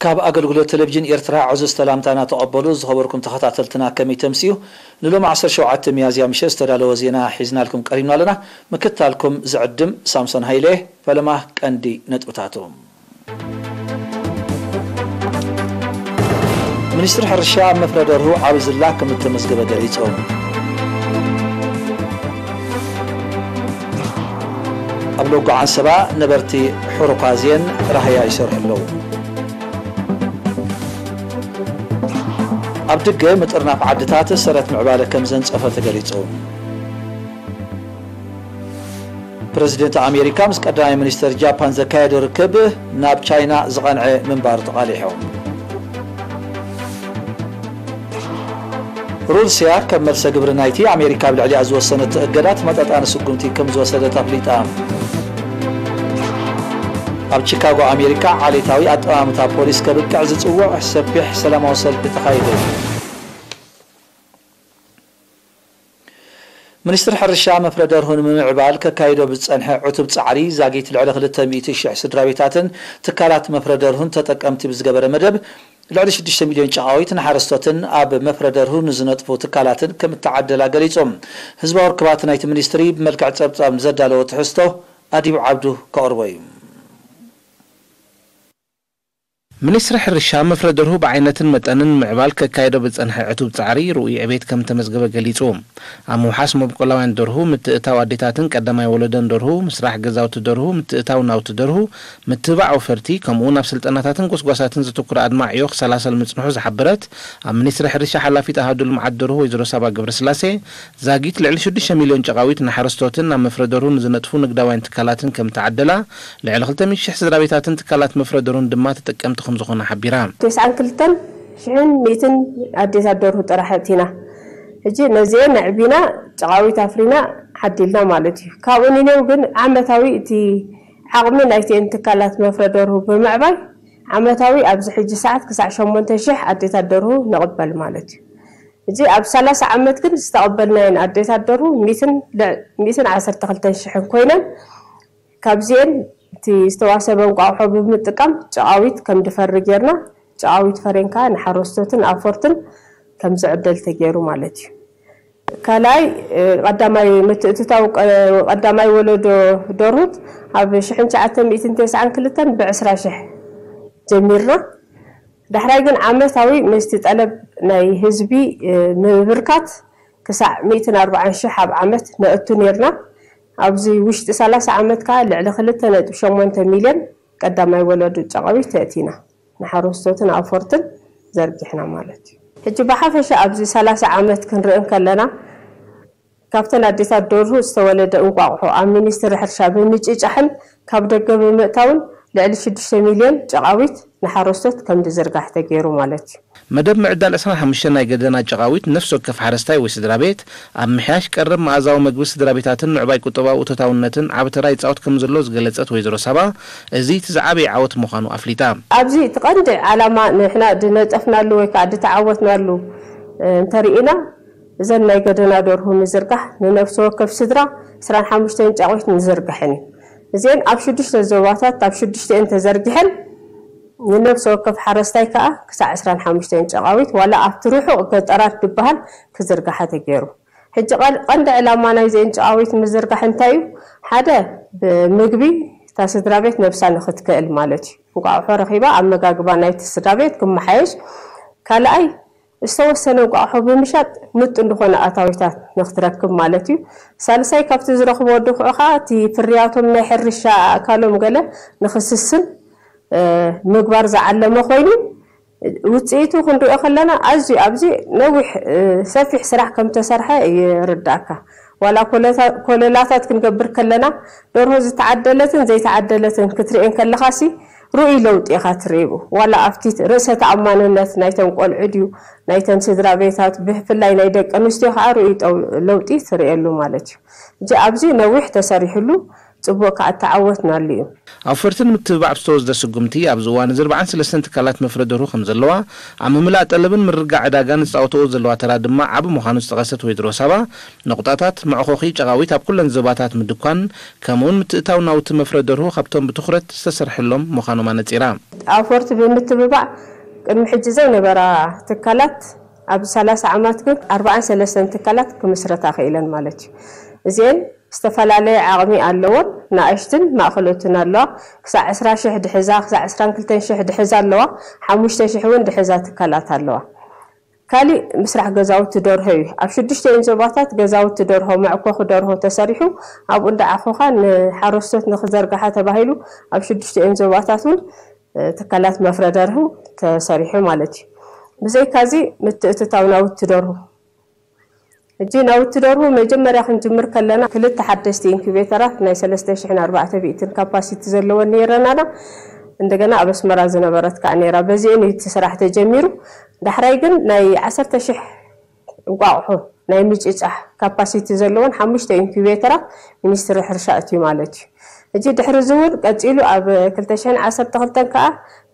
ካብ ኣገልግሎት ቴሌቪዥን ኤርትራ ዕዙዝ ሰላምታና ተቐበሉ። ዝኸበርኩም ተኸታተልትና፣ ከመይ ተምስዩ? ንሎሚ ዓሰርተ ሸውዓተ ሚያዝያ ምሸት ዝተዳለወ ዜና ሒዝናልኩም ቀሪብና ኣለና። ምክታልኩም ዝዕድም ሳምሶን ሃይለ። ፈለማ ቀንዲ ነጥብታቱ። ሚኒስትሪ ሕርሻ ኣብ መፍረ ደርሁ ዓቢ ዝላ ከም እተመዝገበ ገሊጹ። ኣብ ሎጎ ዓንሰባ ነበርቲ ሑሩኳዝየን ራህያ ይሰርሑ ኣለዉ። ኣብ ድገ ምጥርናፍ ዓድታት ሰረት ምዕባለ ከም ዘንጸፈ ተገሊጹ። ፕረዚደንት ኣሜሪካ ምስ ቀዳማይ ሚኒስተር ጃፓን ዘካየዶ ርክብ ናብ ቻይና ዝቐንዐ ምንባሩ ተቓሊሑ። ሩስያ ከም መልሰ ግብሪ ናይቲ ኣሜሪካ ኣብ ልዕሊኣ ዝወሰነቶ እገዳ ተመጣጣኒ ስጉምቲ ከም ዝወሰደት ኣፍሊጣ። ኣብ ቺካጎ ኣሜሪካ ዓሌታዊ ኣጠማምታ ፖሊስ ከብቅዕ ዝጽውዕ ሰፊሕ ሰላማዊ ሰልፊ ተኻይዱ። ሚኒስትሪ ሕርሻ መፍረ ደርሁ ንምምዕባል ከካይዶ ብዝጸንሐ ዕቱብ ጻዕሪ ዛጊት ልዕሊ ክልተ ሚእቲ ሽሕ ስድራ ቤታትን ትካላት መፍረ ደርሁን ተጠቀምቲ ብዝገበረ መደብ ልዕሊ ሽዱሽተ ሚልዮን ጨቓዊት ንሓረስቶትን ኣብ መፍረ ደርሁ ንዝነጥፉ ትካላትን ከም እተዓደላ ገሊጹ። ህዝባዊ ርክባት ናይቲ ሚኒስትሪ ብመልክዕ ጸብጻብ ዘዳለዎ ትሕዝቶ ኣዲብ ዓብዱ ከቕርቦ እዩ። ሚኒስትሪ ሕርሻ መፍረ ደርሁ ብዓይነትን መጠንን ምዕባል ከካየዶ ብዝጸንሐ ዕቱብ ጻዕሪ ርኡይ ዕቤት ከም ተመዝገበ ገሊጹ። ኣብ ምውሓስ መብቆላውያን ደርሁ፣ ምትእታው ኣዴታትን ቀዳማይ ወለዶን ደርሁ፣ ምስራሕ ገዛውቲ ደርሁ፣ ምትእታው ናውቲ ደርሁ፣ ምትብባዕ ወፈርቲ፣ ከምኡውን ኣብ ስልጠናታትን ጎስጓሳትን ዘተኩረ ኣድማዕ ዕዮ ክሰላሰል ምጽንሑ ዝሓበረት ኣብ ሚኒስትሪ ሕርሻ ሓላፊት ኣሃዱ ልምዓት ደርሁ ወይዘሮ ሳባ ገብረስላሴ፣ ዛጊት ልዕሊ ሽዱሽተ ሚልዮን ጨቓዊት ንሓረስቶትን ናብ መፍረ ደርሁ ንዝነጥፉ ንግዳውያን ትካላትን ከም ተዓደላ፣ ልዕሊ ክልተ ሚእቲ ሽሕ ስድራ ቤታትን ትካላት መፍረ ደርሁን ድማ ተጠቀምቲ ከም ዝኾኑ ሓቢራ። ተስዓን ክልተን ሽሕን ሚእትን ኣዴታት ደርሁ ጥራሕ ኣእቲና። ሕጂ ነዚኤን ኣዕቢና ጨቓዊት ኣፍሪና ዓዲልና ማለት እዩ። ካብኡ ንኔው ግን ዓመታዊ እቲ ዓቕሚ ናይቲኤን ትካላት መፍረ ደርሁ ብምዕባይ ዓመታዊ ኣብዚ ሕጂ ሰዓት ክሳዕ ሸሞንተ ሽሕ ኣዴታት ደርሁ ንቕበል ማለት እዩ። እዚ ኣብ ሰላሳ ዓመት ግን ዝተቐበልናየን ኣዴታት ደርሁ ሚእትን ል-፣ ሚእትን ዓሰርተ ክልተን ሽሕን ኮይነን ካብዚኤን እቲ ዝተዋሰበ እንቋቑሖ ብምጥቃም ጨቓዊት ከም ድፈሪ ጌርና፣ ጨቓዊት ፈሬን ከኣ ንሓረስቶትን ኣፈርትን ከም ዝዕደል ተገይሩ ማለት እዩ። ካልኣይ፣ እ፣ ቀዳማይ ምትእትታው ቀ-፣ ቀዳማይ ወለዶ ደርሁት ኣብ ሽሕን ትሽዓተ ሚእትን ተስዓን ክልተን ብዕስራ ሽሕ ጀሚርና። ዳሕራይ ግን ዓመታዊ ምስቲ ጠለብ ናይ ህዝቢ፣ እ፣ ምብርካት ክሳዕ ሚእትን ኣርባዓን ሽሕ ኣብ ዓመት ነእቱ ኔርና። ኣብዚ ውሽጢ ሰላሳ ዓመት ከኣ ልዕሊ ክልተ ነጥቢ ሸሞንተ ሚልዮን ቀዳማይ ወለዶ ጨቓዊት ተእቲና። ንሓረስቶትን ኣፈርትን ዘርጊሕና ማለት እዩ። ሕጂ ብሓፈሻ ኣብዚ ሰላሳ ዓመት ክንርኢ እንከለና፣ ካብተን ኣዴታት ደርሁ ዝተወለደ እንቋቑሖ ኣብ ሚኒስትሪ ሕርሻ ብምጭጫሕን ካብ ደገ ብምእታውን ልዕሊ ሽዱሽተ ሚልዮን ጨቓዊት ንሓረስቶት ከም ዝዝርጋሕ ተገይሩ ማለት እዩ። መደብ ምዕዳል ዕስራን ሓሙሽተን ናይ ገደና ጨቓዊት ነፍሲ ወከፍ ሓረስታይ ወይ ስድራ ቤት ኣብ ምሕያሽ ቀረብ መኣዛዊ መግቢ ስድራ ቤታትን ምዕባይ ቁጠባዊ እቶታውነትን ዓቢ ተራ ይጻወት ከም ዘሎ ዝገለጸት ወይዘሮ ሳባ፣ እዚ እቲ ዝዓበየ ዓወት ምዃኑ ኣፍሊጣ። ኣብዚ እቲ ቀንዲ ዓላማ ንሕና ድነጠፍናሉ ወይ ከዓ ድተዓወትናሉ፣ እ፣ እንተርኢና፣ እዘን ናይ ገደና ደርሁ ምዝርጋሕ ንነፍሲ ወከፍ ስድራ ዕስራን ሓሙሽተን ጫቑት ንዝርግሐን እዩ። እዚአን ኣብ ሽዱሽተ ዞባታት ኣብ ሽዱሽተኤን ተዘርጊሐን ንነፍሲ ወከፍ ሓረስታይ ከኣ ክሳዕ ዕስራን ሓሙሽተን ጫቓዊት ዋላ ኣብቲ ርሑቕ ገጠራት ዝበሃል ክዝርጋሓ ተገይሩ። ሕጂ ቀል-፣ ቀንዲ ዕላማ ናይዚአን ጫቓዊት ምዝርጋሕ እንታይ እዩ? ሓደ፣ ብምግቢ እታ ስድራ ቤት ነብሳ ንኽትክእል ማለት እዩ። እንቋቑሖ ረኺባ ኣመጋግባ ናይቲ ስድራ ቤት ክመሓየሽ፣ ካልኣይ ዝተወሰነ እንቋቑሖ ብምሻጥ ምጡን ዝኾነ ኣታዊታት ንኽትረክብ ማለት እዩ። ሳልሳይ ካብቲ ዝረኽቦ ድኹዒ ኸዓ እቲ ፍርያቶም ናይ ሕርሻ ኣእካሎም ገለ ንኽስስን፣ እ፣ ምግባር ዝዓለመ ኮይኑ፣ ውፅኢቱ ክንሪኦ ከለና ኣዝዩ ኣብዚ ነዊሕ፣ እ፣ ሰፊሕ ስራሕ ከም ተሰርሐ ይርዳእካ። ዋላ ኮለታ-፣ ኮለላታት ክንገብር ከለና ደርሆ ዝተዓደለትን ዘይተዓደለትን ክትርእየን ከለኻሲ ርኡይ ለውጢ ኢኻ ትርእዩ። ዋላ ኣብቲ ርእሰ ተኣማንነት ናይተን ቆልዑ ድዩ ናይተን ስድራ ቤታት ብፍላይ ናይ ደቂ ኣንስትዮ ከዓ ርኡይ ጠው-፣ ለውጢ ትርእየሉ ማለት እዩ። እዚ ኣብዚ ነዊሕ ተሰሪሕሉ ጽቡቕ ከኣ እተዓወትናሉ እዩ። ኣውፈርቲ ንምትብባዕ ብዝተወስደ ስጉምቲ ኣብዚ እዋን እዚ ኣርባዓን ሰለስተን ትካላት መፍረ ደርሁ ከም ዘለዋ፣ ኣብ ምምላእ ጠለብን ምርግጋዕ ዕዳጋን ዝጻወትኦ ዘለዋ ተራ ድማ ዓቢ ምዃኑ ዝጠቐሰት ወይዘሮ ሳባ፣ ነቑጣታት መዕኾኺ ጨቓዊት ኣብ ኩለን ዞባታት ምድኳን፣ ከምኡውን ምትእታው ናውቲ መፍረ ደርሁ ካብቶም ብትኹረት ዝተሰርሐሎም ምዃኖም ኣነጺራ። ኣውፈርቲ ብምትብባዕ ቅድሚ ሕጂ ዘይነበራ ትካላት ኣብ ሰላሳ ዓመት ግን ኣርባዓን ሰለስተን ትካላት ክምስረታ ክኢለን ማለት እዩ። እዚአን ዝተፈላለየ ዓቕሚ ኣለዎን፣ ንኣሽትን ማእኸሎትን ኣለዋ። ክሳዕ ዕስራ ሽሕ ድሕዛ፣ ክሳዕ ዕስራን ክልተን ሽሕ ድሕዛ ኣለዋ። ሓሙሽተ ሽሕ እውን ድሕዛ ትካላት ኣለዋ። ካሊእ ምስራሕ ገዛውቲ ደርሆ እዩ። ኣብ ሽዱሽተን ዞባታት ገዛውቲ ደርሆ፣ መዕኮኺ ደርሆ ተሰሪሑ፣ ኣብኡ እንዳዓኾኻ ንሓረስቶት ንክዘርግሓ ተባሂሉ ኣብ ሽዱሽተን ዞባታት እውን፣ እ፣ ትካላት መፍረ ደርሁ ተሰሪሑ ማለት እዩ። ብዘይካዚ ምትእትታው ናውቲ ደርሁ፣ ሕጂ ናውቲ ደርሁ መጀመርያ ክንጅምር ከለና ክልተ ሓደስቲ ኢንኩቤተራት ናይ ሰለስተ ሽሕን ኣርባዕተ ሚእትን ካፓሲቲ ዘለወን ነይረናና። እንደገና ኣብ ኣስመራ ዝነበረት ከዓ ነይራ። በዚአን እዩ እቲ ስራሕ ተጀሚሩ። ዳሕራይ ግን ናይ ዓሰርተ ሽሕ እንቋቑሖ ናይ ምጭጫሕ ካፓሲቲ ዘለወን ሓሙሽተ ኢንኩቤተራት ሚኒስትሪ ሕርሻ እትዩ ማለት እዩ። ሕጂ ድሕሪ እዚ እውን ቀጺሉ ኣብ ክልተ ሽሕን ዓሰርተ ክልተን ከዓ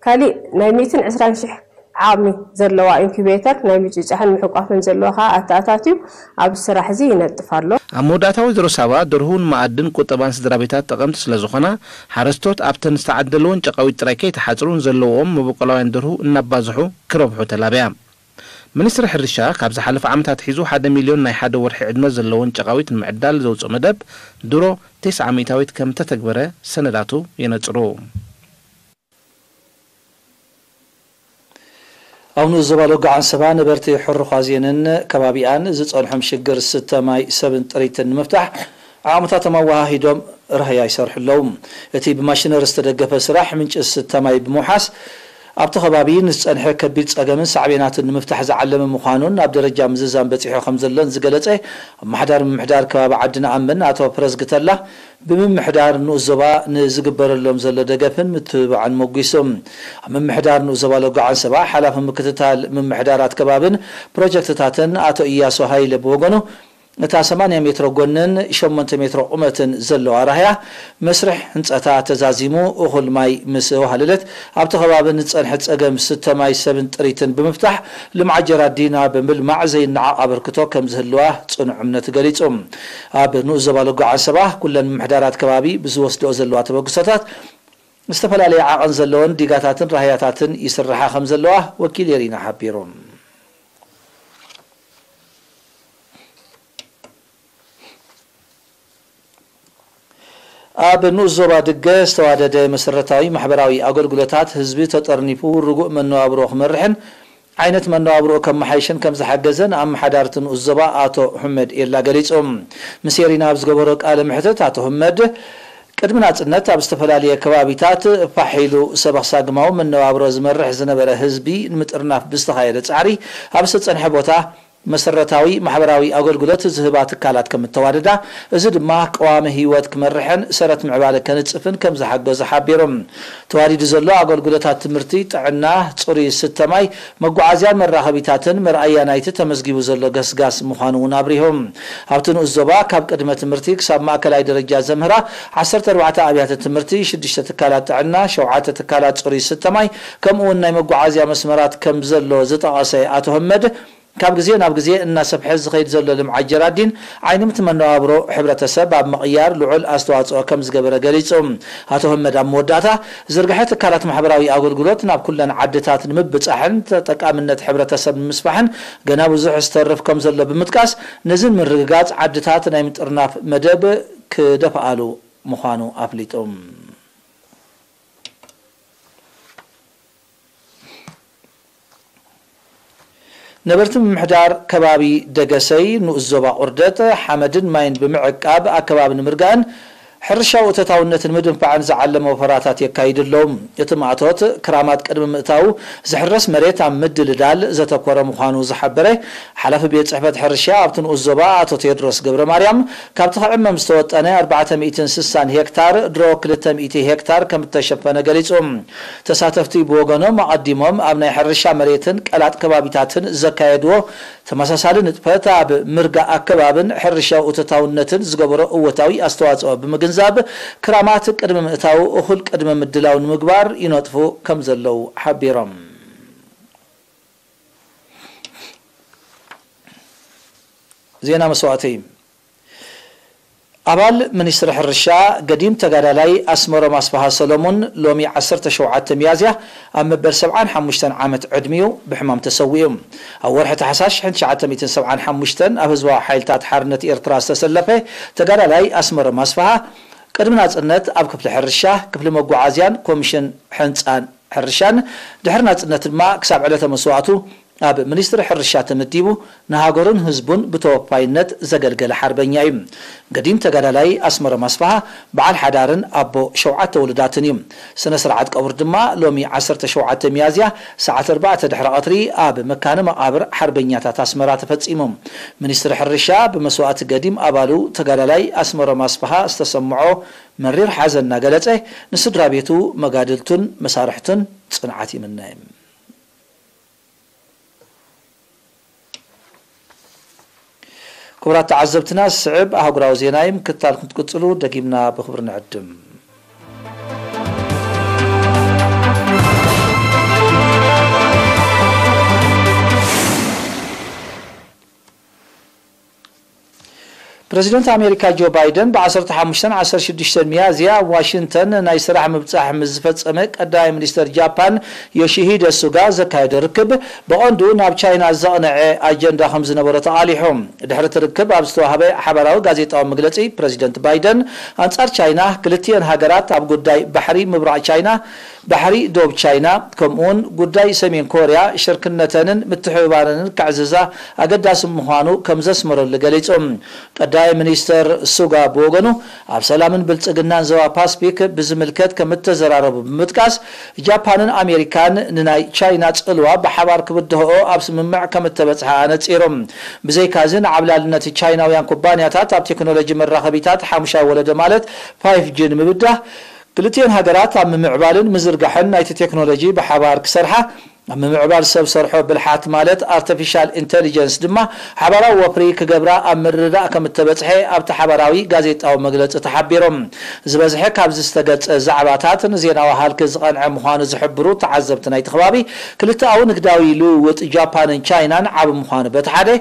ካሊእ ናይ ሚእትን ዕስራን ሽሕ ዓቕሚ ዘለዋ ኢንኩቤተር ናይ ምጭጫሕን ምሕቋፍን ዘለዋ ከዓ ኣተኣታትዩ ኣብ ስራሕ እዚ ይነጥፍ ኣሎ። ኣብ መወዳእታ ወይዘሮ ሳባ፣ ደርሁ ንመኣድን ቁጠባን ስድራ ቤታት ጠቐምቲ ስለ ዝኾና፣ ሓረስቶት ኣብተን ዝተዓደለወን ጨቓዊት ጥራይ ከይተሓጽሩ፣ ንዘለዎም መበቆላውያን ደርሁ እናባዝሑ ክረብሑ ተላብያ። ሚኒስትሪ ሕርሻ ካብ ዝሓለፈ ዓመታት ሒዙ ሓደ ሚልዮን ናይ ሓደ ወርሒ ዕድመ ዘለወን ጨቓዊት ንምዕዳል ዘውፅኦ መደብ ድሮ ተስዓ ሚእታዊት ከም ተተግበረ ሰነዳቱ የነፅሩ። ኣብ ንኡስ ዞባ ሎጋዓን ሰባ ነበርቲ ሕርዃዜንን ከባቢኣን ዝጸንሖም ሽግር ስተ ማይ፣ ሰብን ጥሪትን ንምፍታሕ ዓቕምታቶም ኣወሃሂዶም ራህያ ይሰርሑ ኣለዉ። እቲ ብማሽነሪ ዝተደገፈ ስራሕ ምንጪ ስተ ማይ ብምውሓስ ኣብቲ ከባቢ ንዝጸንሐ ከቢድ ጸገምን ሳዕቤናቱን ንምፍታሕ ዝዓለመ ምዃኑን ኣብ ደረጃ ምዝዛም በጺሑ ከም ዘሎን ዝገለጸ ኣመሓዳሪ ምምሕዳር ከባቢ ዓዲ ነኣምን ኣቶ ፕረዝጊ ተላ፣ ብምምሕዳር ንኡስ ዞባ ንዝግበረሎም ዘሎ ደገፍን ምትብባዕን ሞጒሱ። ኣብ ምምሕዳር ንኡስ ዞባ ሎጋዓን ሰባ ሓላፊ ምክትታል ምምሕዳራት ከባብን ፕሮጀክትታትን ኣቶ ኢያሱ ሃይለ ብወገኑ፣ እታ ሰማንያ ሜትሮ ጎንን ሸሞንተ ሜትሮ ቁመትን ዘለዋ ራህያ መስርሕ ህንጸታ ተዛዚሙ እኹል ማይ ምስ ኣዋህለለት፣ ኣብቲ ከባቢ ንዝጸንሐ ጸገም ስተ ማይ፣ ሰብን ጥሪትን ብምፍታሕ ልምዓት ጀራዲን ኣብ ምልማዕ ዘይነዓቕ ኣበርክቶ ከም ዝህልዋ ጽኑዕ እምነቱ ገሊጹ። ኣብ ንኡስ ዞባ ሎጎ ዓንሰባ ኩለን ምምሕዳራት ከባቢ ብዝወስድኦ ዘለዋ ተበግሶታት ዝተፈላለየ ዓቐን ዘለወን ዲጋታትን ራህያታትን ይስርሓ ከም ዘለዋ ወኪል ኤሪና ሓቢሩ። ኣብ ንኡስ ዞባ ድገ ዝተዋደደ መሰረታዊ ማሕበራዊ ኣገልግሎታት ህዝቢ ተጠርኒፉ ርጉእ መነባብሮ ክመርሕን ዓይነት መነባብሮ ከመሓይሽን ከም ዝሓገዘ ንኣመሓዳርቲ ንኡስ ዞባ ኣቶ ሁመድ ኤላ ገሊጹ። ምስ ኤሪና ኣብ ዝገበሮ ቃለ መሕትት ኣቶ ሁመድ፣ ቅድሚ ናጽነት ኣብ ዝተፈላለየ ከባቢታት ፋሕ ኢሉ ሰበኽ ሳግማዊ መነባብሮ ዝመርሕ ዝነበረ ህዝቢ ንምጥርናፍ ብዝተኻየደ ጻዕሪ ኣብ ዝተጸንሐ ቦታ መሰረታዊ ማሕበራዊ ኣገልግሎት ዝህባ ትካላት ከም እተዋደዳ፣ እዚ ድማ ቀዋሚ ህይወት ክመርሕን ሰረት ምዕባለ ከንጽፍን ከም ዝሓገዞ ሓቢሩ። ተዋዲዱ ዘሎ ኣገልግሎታት ትምህርቲ፣ ጥዕና፣ ጽሩይ ስተ ማይ፣ መጓዓዝያን መራኸቢታትን መርኣያ ናይቲ ተመዝጊቡ ዘሎ ገስጋስ ምዃኑ እውን ኣብሪሁ። ኣብቲ ንኡስ ዞባ ካብ ቅድመ ትምህርቲ ክሳብ ማእከላይ ደረጃ ዘምህራ ዓሰርተ ኣርባዕተ ኣብያተ ትምህርቲ፣ ሽዱሽተ ትካላት ጥዕና፣ ሸውዓተ ትካላት ጽሩይ ስተ ማይ፣ ከምኡ እውን ናይ መጓዓዝያ መስመራት ከም ዘሎ ዝጠቐሰ ኣቶ ህመድ፣ ካብ ግዜ ናብ ግዜ እናሰፍሐ ዝኸይድ ዘሎ ልምዓት ጀራዲን ዓይኒ ምት መነባብሮ ሕብረተሰብ ኣብ ምቕያር ልዑል ኣስተዋፅኦ ከም ዝገበረ ገሊፁ። ኣቶ ህመድ ኣብ መወዳእታ፣ ዝርግሐ ትካላት ማሕበራዊ ኣገልግሎት ናብ ኩለን ዓድታት ንምብፃሕን ተጠቃምነት ሕብረተሰብ ንምስፋሕን ገና ብዙሕ ዝተርፍ ከም ዘሎ ብምጥቃስ፣ ነዚ ንምርግጋፅ ዓድታት ናይ ምጥርናፍ መደብ ክደፍኣሉ ምዃኑ ኣፍሊጡ። ነበርቲ ምምሕዳር ከባቢ ደገሰይ ንኡስ ዞባ ቁርደት ሓመድን ማይን ብምዕቃብ ኣከባቢ ንምርጋእን ሕርሻዊ እቶታውነት ንምድንፋዕን ዝዓለመ ወፈራታት የካይዱ ኣለዉ። እቲ ማእቶት ክራማት ቅድሚ ምእታዉ ዝሕረስ መሬት ኣብ ምድልዳል ዘተኮረ ምዃኑ ዝሓበረ ሓላፊ ቤት ጽሕፈት ሕርሻ ኣብቲ ንኡስ ዞባ ኣቶ ቴድሮስ ገብረ ማርያም፣ ካብቲ ክዕመም ዝተወጠነ ኣርባዕተ ሚእትን ስሳን ሄክታር ድሮ ክልተ ሚእቲ ሄክታር ከም እተሸፈነ ገሊጹ። ተሳተፍቲ ብወገኖም ኣቐዲሞም ኣብ ናይ ሕርሻ መሬትን ቀላጥ ከባቢታትን ዘካየድዎ ተመሳሳሊ ንጥፈት ኣብ ምርጋእ ኣከባብን ሕርሻዊ እቶታውነትን ዝገበሮ እወታዊ ኣስተዋፅኦ ብምግንዛብ፣ ክራማት ቅድሚ ምእታው እኹል ቅድመ ምድላው ንምግባር ይነጥፉ ከም ዘለዉ ሓቢሮም። ዜና መስዋእቲ። ኣባል ሚኒስትሪ ሕርሻ ገዲም ተጋዳላይ ኣስመሮም ኣስፍሃ ሰሎሙን ሎሚ ዓሰርተ ሸውዓተ ሚያዝያ ኣብ መበል ሰብዓን ሓሙሽተን ዓመት ዕድሚኡ ብሕማም ተሰዊኡ። ኣብ ወርሒ ታሕሳስ ሽሕን ትሽዓተ ሚእትን ሰብዓን ሓሙሽተን ኣብ ህዝባዊ ሓይልታት ሓርነት ኤርትራ ዝተሰለፈ ተጋዳላይ ኣስመሮም ኣስፍሃ፣ ቅድሚ ናጽነት ኣብ ክፍሊ ሕርሻ፣ ክፍሊ መጓዓዝያን ኮሚሽን ሕንጻን ሕርሻን፣ ድሕሪ ናጽነት ድማ ክሳብ ዕለተ መስዋእቱ ኣብ ሚኒስትሪ ሕርሻ ተመዲቡ ንሃገሩን ህዝቡን ብተወፋይነት ዘገልገለ ሓርበኛ እዩ። ገዲም ተጋዳላይ ኣስመሮም ኣስፍሃ በዓል ሓዳርን ኣቦ ሸውዓተ ውሉዳትን እዩ። ስነ ስርዓት ቀብሩ ድማ ሎሚ ዓሰርተ ሸውዓተ ሚያዝያ ሰዓት ኣርባዕተ ድሕሪ ቀትሪ ኣብ መካነ መቓብር ሓርበኛታት ኣስመራ ተፈጺሙ። ሚኒስትሪ ሕርሻ ብመስዋእቲ ገዲም ኣባሉ ተጋዳላይ ኣስመሮም ኣስፍሃ ዝተሰምዖ መሪር ሓዘን እናገለጸ፣ ንስድራ ቤቱ፣ መጋድልቱን መሳርሕቱን ጽንዓት ይምነ። ክቡራት ተዓዘብትና፣ ዝስዕብ ኣህጉራዊ ዜና እዩ። ምክትታል ክትቅጽሉ ደጊምና ብኽብሪ ንዕድም። ፕረዚደንት ኣሜሪካ ጆ ባይደን ብ ዓሰርተ ሓሙሽተን ዓሰርተ ሽዱሽተን ሚያዝያ ኣብ ዋሽንግተን ናይ ስራሕ ምብጻሕ ምስ ዝፈጸመ ቀዳማይ ሚኒስተር ጃፓን ዮሺሂደ ሱጋ ዘካየዶ ርክብ፣ ብቐንዱ ናብ ቻይና ዘቕነዐ ኣጀንዳ ከም ዝነበሮ ተቓሊሑ። ድሕሪ እቲ ርክብ ኣብ ዝተዋህበ ሓባራዊ ጋዜጣዊ መግለጺ፣ ፕረዚደንት ባይደን ኣንጻር ቻይና፣ ክልቲኤን ሃገራት ኣብ ጉዳይ ባሕሪ ምብራቕ ቻይና፣ ባሕሪ ዶብ ቻይና፣ ከምኡውን ጉዳይ ሰሜን ኮርያ ሽርክነተንን ምትሕብባረንን ክዕዝዛ ኣገዳሲ ምዃኑ ከም ዘስመረሉ ገሊጹ። ቀዳማይ ሚኒስተር ሱጋ ብወገኑ፣ ኣብ ሰላምን ብልጽግናን ዞባ ፓስፊክ ብዝምልከት ከም እተዘራረቡ ብምጥቃስ፣ ጃፓንን ኣሜሪካን ንናይ ቻይና ጽልዋ ብሓባር ክብድህኦ ኣብ ስምምዕ ከም እተበጽሓ ኣነጺሩ። ብዘይካዚ፣ ንዓብላልነት ቻይናውያን ኩባንያታት ኣብ ቴክኖሎጂ መራኸቢታት ሓሙሻይ ወለዶ ማለት ፋይፍ ጂ ንምብዳህ፣ ክልቲኤን ሃገራት ኣብ ምምዕባልን ምዝርጋሕን ናይቲ ቴክኖሎጂ ብሓባር ክሰርሓ፣ ኣብ ምምዕባል ሰብ ሰርሖ ብልሓት ማለት ኣርቲፊሻል ኢንተሊጀንስ ድማ ሓባራዊ ወፍሪ ክገብራ ኣብ ምርድዳእ ከም እተበጽሐ ኣብቲ ሓባራዊ ጋዜጣዊ መግለጺ ተሓቢሩ። ዝበዝሐ ካብዚ ዝተገልጸ ዛዕባታት ንዜናዊ ሃልኪ ዝቐንዐ ምዃኑ ዝሕብሩ ተዓዘብቲ ናይቲ ከባቢ፣ ክልተኣዊ ንግዳዊ ልውውጥ ጃፓንን ቻይናን ዓቢ ምዃኑ በቲ ሓደ፣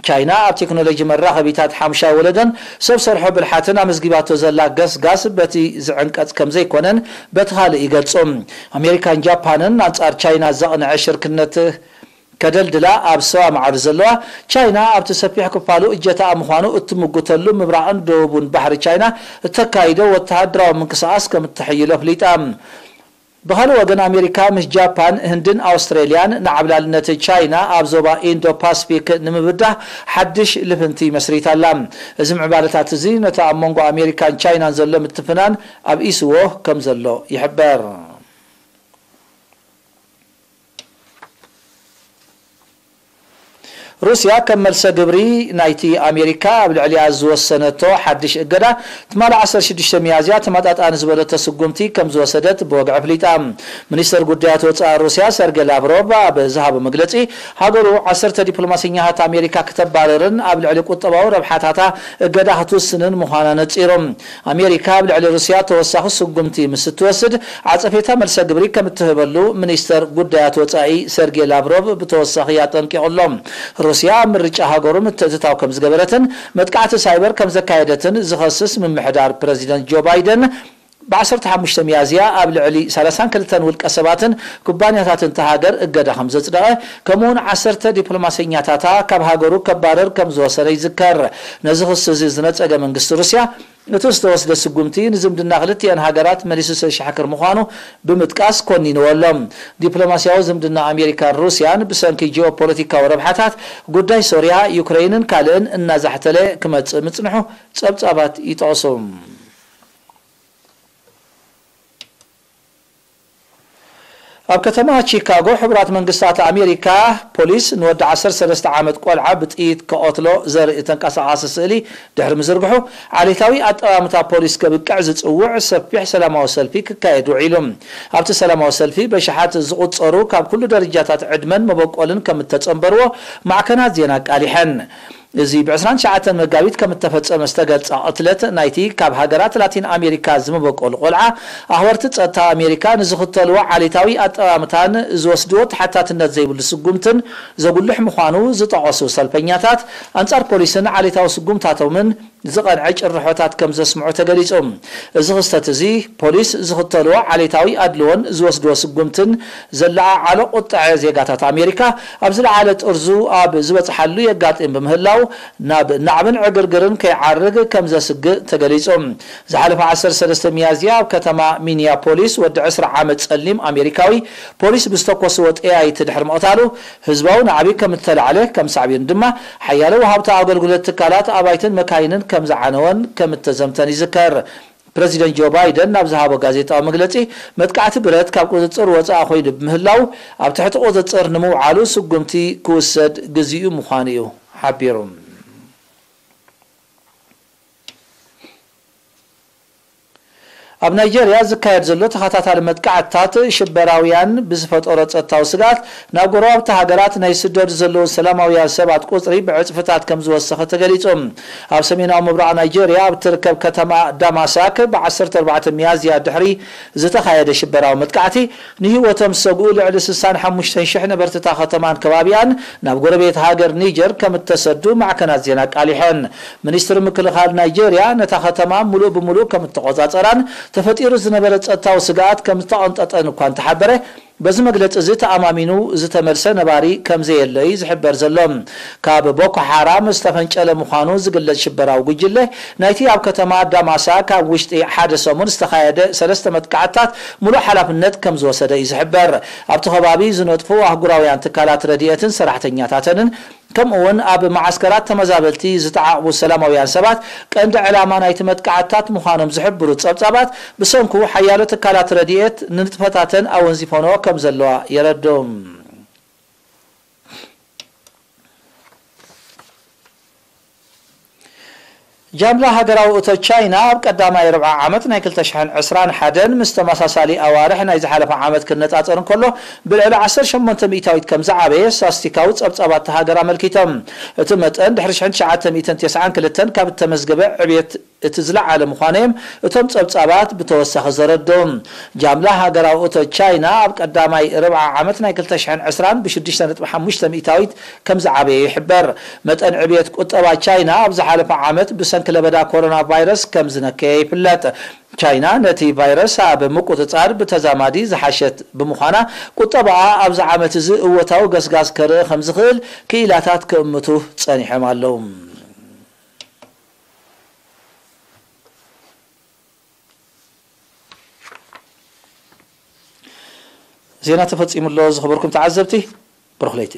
ቻይና ኣብ ቴክኖሎጂ መራኸቢታት ሓሙሻይ ወለዶን ሰብ ሰርሖ ብልሓትን ኣመዝጊባቶ ዘላ ገስጋስ በቲ ዝዕንቀጽ ከም ዘይኮነን በቲ ካልእ ይገልጹ። ኣሜሪካን ጃፓንን ኣንጻር ቻይና ዘቕንዐ ሽርክነት ከደልድላ ኣብ ሰባ ማዕሪ ዘለዋ ቻይና፣ ኣብቲ ሰፊሕ ክፋሉ እጀታኣ ምዃኑ እትምጉተሉ ምብራቕን ደቡብን ባሕሪ ቻይና እተካይዶ ወተሃደራዊ ምንቅስቓስ ከም እተሕይሎ ኣፍሊጣ። ብኻልእ ወገን፣ ኣሜሪካ ምስ ጃፓን፣ ህንድን ኣውስትሬልያን ንዓብላልነት ቻይና ኣብ ዞባ ኢንዶ ፓስፊክ ንምብዳህ ሓድሽ ልፍንቲ መስሪታ ኣላ። እዚ ምዕባለታት እዚ ነቲ ኣብ መንጎ ኣሜሪካን ቻይናን ዘሎ ምትፍናን ኣብ ኢስዎ ከም ዘሎ ይሕበር። ሩስያ ከም መልሰ ግብሪ ናይቲ ኣሜሪካ ኣብ ልዕሊኣ ዝወሰነቶ ሓድሽ እገዳ፣ ትማሊ ዓሰርተ ሽዱሽተ ሚያዝያ ተመጣጣኒ ዝበለቶ ስጉምቲ ከም ዝወሰደት ብወግዒ ኣፍሊጣ። ሚኒስተር ጉዳያት ወጻኢ ሩስያ ሰርጌ ላቭሮቭ ኣብ ዝሃቦ መግለጺ፣ ሃገሩ ዓሰርተ ዲፕሎማሰኛታት ኣሜሪካ ክተባረርን ኣብ ልዕሊ ቁጠባዊ ረብሓታታ እገዳ ክትውስንን ምዃና ነጺሩ። ኣሜሪካ ኣብ ልዕሊ ሩስያ ተወሳኺ ስጉምቲ ምስ እትወስድ፣ ዓጸፌታ መልሰ ግብሪ ከም እትህበሉ ሚኒስተር ጉዳያት ወጻኢ ሰርጌ ላቭሮቭ ብተወሳኺ ኣጠንቂቑ ኣሎ። ሩስያ ኣብ ምርጫ ሃገሩ ምትእትታው ከም ዝገበረትን መጥቃዕቲ ሳይበር ከም ዘካየደትን ዝኸስስ ምምሕዳር ፕረዚደንት ጆ ባይደን፣ ብ ዓሰርተ ሓሙሽተ ሚያዝያ ኣብ ልዕሊ ሰላሳን ክልተን ውልቀ ሰባትን ኩባንያታትን እታ ሃገር እገዳ ከም ዘጽደቐ፣ ከምኡውን ዓሰርተ ዲፕሎማሰኛታታ ካብ ሃገሩ ከባረር ከም ዝወሰነ ይዝከር። ነዚ ክሲ እዚ ዝነጸገ መንግስቲ ሩስያ፣ እቲ ዝተወስደ ስጉምቲ ንዝምድና ክልቲኤን ሃገራት መሊሱ ዘሻሕክር ምዃኑ ብምጥቃስ ኮኒንዎ ኣሎ። ዲፕሎማስያዊ ዝምድና ኣሜሪካን ሩስያን ብሰንኪ ጂኦፖለቲካዊ ረብሓታት፣ ጉዳይ ሶርያ፣ ዩክረይንን ካልእን እናዛሕተለ ክመጽእ ምጽንሑ ጸብጻባት ይጠቕሱ። ኣብ ከተማ ቺካጎ፣ ሕቡራት መንግስታት ኣሜሪካ ፖሊስ ንወዲ ዓሰርተ ሰለስተ ዓመት ቆልዓ ብጥይት ከቐትሎ ዘርኢ ተንቀሳቓሲ ስእሊ ድሕሪ ምዝርግሑ፣ ዓሌታዊ ኣጠማምታ ፖሊስ ከብቅዕ ዝጽውዕ ሰፊሕ ሰላማዊ ሰልፊ ክካየድ ውዒሉ። ኣብቲ ሰላማዊ ሰልፊ በሽሓት ዝቑጸሩ ካብ ኩሉ ደረጃታት ዕድመን መበቆልን ከም እተጸንበርዎ ማዕከናት ዜና ኣቃሊሐን። እዚ ብ ዕስራን ትሽዓተን መጋቢት ከም እተፈጸመ ዝተገልጸ ቅትለት ናይቲ ካብ ሃገራት ላቲን ኣሜሪካ ዝመበቆሉ ቆልዓ፣ ኣኽበርቲ ጸጥታ ኣሜሪካ ንዝኽተልዎ ዓሌታዊ ኣጠማምታን ዝወስድዎ ተሓታትነት ዘይብሉ ስጉምትን ዘጉልሕ ምዃኑ ዝጠቐሱ ሰልፈኛታት፣ ኣንጻር ፖሊስን ዓሌታዊ ስጉምታቶምን ዝቐንዐ ጭርሖታት ከም ዘስምዑ ተገሊጹ። እዚ ክስተት እዚ፣ ፖሊስ ዝኽተልዎ ዓሌታዊ ኣድልዎን ዝወስድዎ ስጉምትን ዘለዓዓሎ ቁጥዐ ዜጋታት ኣሜሪካ ኣብ ዝለዓለ ጥርዙ ኣብ ዝበጽሓሉ የጋጥም ብምህላው፣ ናብ ናዕብን ዕግርግርን ከይዓርግ ከም ዘስግእ ተገሊጹ። ዝሓለፈ ዓሰርተ ሰለስተ ሚያዝያ ኣብ ከተማ ሚኒያፖሊስ ወዲ ዕስራ ዓመት ጸሊም ኣሜሪካዊ ፖሊስ ብዝተኮስዎ ጠያይቲ ድሕሪ ምቕታሉ፣ ህዝባዊ ናዕቢ ከም እተላዕለ፣ ከም ሳዕቤኑ ድማ ሓያሎ ወሃብቲ ኣገልግሎት ትካላት ኣባይትን መካይንን ከም ዝዓነወን ከም እተዘምተን ይዝከር። ፕረዚደንት ጆ ባይደን ናብ ዝሃቦ ጋዜጣዊ መግለጺ፣ መጥቃዕቲ ብረት ካብ ቁጽጽር ወጻኢ ኮይኑ ብምህላው፣ ኣብ ትሕቲ ቁጽጽር ንምውዓሉ ስጉምቲ ክውሰድ ግዚኡ ምዃኑ እዩ ሓቢሩ። ኣብ ናይጀርያ ዝካየድ ዘሎ ተኸታታሊ መጥቃዕትታት ሽበራውያን ብዝፈጠሮ ጸጥታዊ ስግኣት፣ ናብ ጎረባብቲ ሃገራት ናይ ዝስደዱ ዘለዉ ሰላማውያን ሰባት ቁጽሪ ብዕጽፍታት ከም ዝወሰኸ ተገሊጹ። ኣብ ሰሜናዊ ምብራቕ ናይጀርያ ኣብ ትርከብ ከተማ ዳማሳክ ብ ዓሰርተ ኣርባዕተ ሚያዝያ ድሕሪ ዝተኻየደ ሽበራዊ መጥቃዕቲ፣ ንህይወቶም ዝሰግኡ ልዕሊ ስሳን ሓሙሽተን ሽሕ ነበርቲ እታ ከተማን ከባቢኣን ናብ ጎረቤት ሃገር ኒጀር ከም እተሰዱ ማዕከናት ዜና ኣቃሊሐን። ሚኒስትሪ ምክልኻል ናይጀርያ ነታ ከተማ ምሉእ ብምሉእ ከም እተቖጻጸራን ተፈጢሩ ዝነበረ ጸጥታዊ ስግኣት ከም ዝተቐንጠጠን እኳ እንተሓበረ፣ በዚ መግለጺ እዚ ተኣማሚኑ ዝተመልሰ ነባሪ ከም ዘየለ እዩ ዝሕበር ዘሎ። ካብ ቦኮ ሓራም ዝተፈንጨለ ምዃኑ ዝግለጽ ሽበራዊ ጉጅለ፣ ናይቲ ኣብ ከተማ ዳማሳክ ኣብ ውሽጢ ሓደ ሰሙን ዝተኻየደ ሰለስተ መጥቃዕትታት ምሉእ ሓላፍነት ከም ዝወሰደ እዩ ዝሕበር። ኣብቲ ከባቢ ዝነጥፉ ኣህጉራውያን ትካላት ረድኤትን ሰራሕተኛታተንን፣ ከምኡ እውን ኣብ መዓስከራት ተመዛበልቲ ዝተዓቕቡ ሰላማውያን ሰባት ቀንዲ ዕላማ ናይቲ መጥቃዕትታት ምዃኖም ዝሕብሩ ጸብጻባት፣ ብሰንኩ ሓያሎ ትካላት ረድኤት ንንጥፈታተን ኣወንዚፈንኦ ከም ዘለዋ የረድኡ። ጃምላ ሃገራዊ እቶት ቻይና ኣብ ቀዳማይ ርብዓ ዓመት ናይ ክልተ ሽሕን ዕስራን ሓደን ምስ ተመሳሳሊ ኣዋርሕ ናይ ዝሓለፈ ዓመት ክነጻጸር እንከሎ፣ ብልዕሊ ዓሰርተ ሸሞንተ ሚእታዊት ከም ዝዓበየ ስታስቲካዊ ጸብጻባት እታ ሃገር ኣመልኪቶም። እቲ መጠን ድሕሪ ሽሕን ትሽዓተ ሚእትን ተስዓን ክልተን ካብ እተመዝገበ ዕብየት እቲ ዝለዓለ ምዃኑ እዮም እቶም ጸብጻባት ብተወሳኺ ዘረድኡ። ጃምላ ሃገራዊ እቶት ቻይና ኣብ ቀዳማይ ርብዓ ዓመት ናይ ክልተ ሽሕን ዕስራን ብሽዱሽተ ነጥቢ ሓሙሽተ ሚእታዊት ከም ዝዓበየ ይሕበር። መጠን ዕብየት ቁጠባ ቻይና ኣብ ዝሓለፈ ዓመት ብሰንኪ ለበዳ ኮሮና ቫይረስ ከም ዝነከየ ይፍለጥ። ቻይና ነቲ ቫይረስ ኣብ ምቁጽጻር ብተዛማዲ ዝሓሸት ብምዃና፣ ቁጠባኣ ኣብዚ ዓመት እዚ እወታዊ ገስጋስ ከርኢ ከም ዝኽእል ክኢላታት ክእምቱ ጸኒሖም ኣለዉ። ዜና ተፈጺሙ ኣሎ። ዝኸበርኩም ተዓዘብቲ፣ ብሩኽ ለይቲ።